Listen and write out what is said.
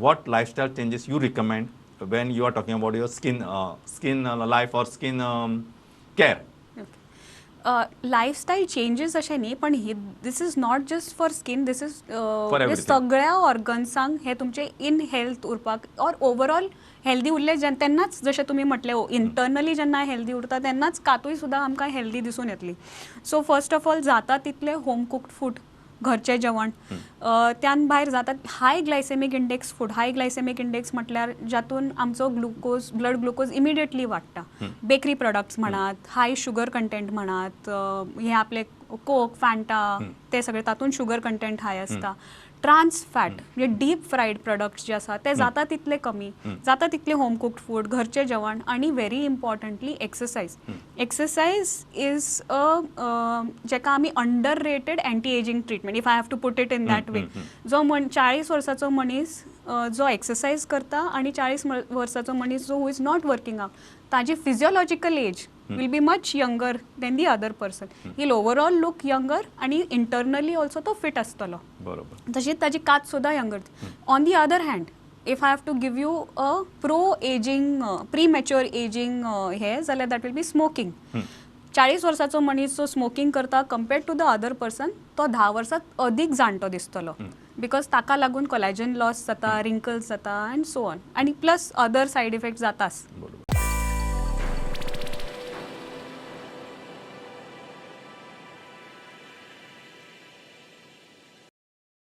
What lifestyle changes you recommend when you are talking about your skin life or skin care? Lifestyle changes अशें न्ही, पण ही this is not just for skin, this is For everything. सगळ्या ऑर्गन्सांक हे तुमचे in health उरपाक or overall healthy उरले तेन्नाच, जशें तुमी म्हटलें, इंटरनली जेन्ना हेल्दी उरता तेन्नाच कातूय सुद्दां आमकां हेल्दी दिसून येतली. सो फर्स्ट ऑफ ऑल, जाता तितलें होम कुक्ड फूड, घरचें जेवण. त्यान भायर जाता high glycemic index food. High glycemic index म्हटल्यार जातून आमचो ग्लुकोज, ब्लड ग्लुकोज इमिडिएटली वाडटा. बेकरी प्रोडक्ट्स म्हणात, हाय शुगर कंटेंट म्हणात, हे आपले कोक, फॅन्टा, ते सगळे, तातूंत शुगर कंटेंट हाय आसता. ट्रान्स फॅट म्हणजे डीप फ्रायड प्रोडक्ट्स जे आसा ते जाता तितले कमी, जाता तितले होम कुक्ड फूड, घरचें जेवण आनी very importantly exercise. Exercise is a जेका आमी underrated anti aging treatment, if I have to put it in that way. जो म्हण 40 वर्साचो मनीस जो एक्सरसायज करता आनी 40 वर्साचो मनीस जो who is not working out, ताजी physiological age will be much younger than the other person. He'll overall look younger आणि इंटरनली ऑल्सो तो फिट आसतलो. तशीच ताजी कात सुद्दां younger. On the other hand, if I have to give you a pro aging, premature aging हे जाल्यार that will be smoking. 40 वर्साचो मनीस जो स्मोकींग करता compared to the other person, तो 10 वर्सात अदीक जाणटो दिसतलो, because ताका लागून कोलॅजन लॉस जाता, रिंकल्स जाता एंड सो ऑन, आनी प्लस अदर सायड इफेक्ट जाताच.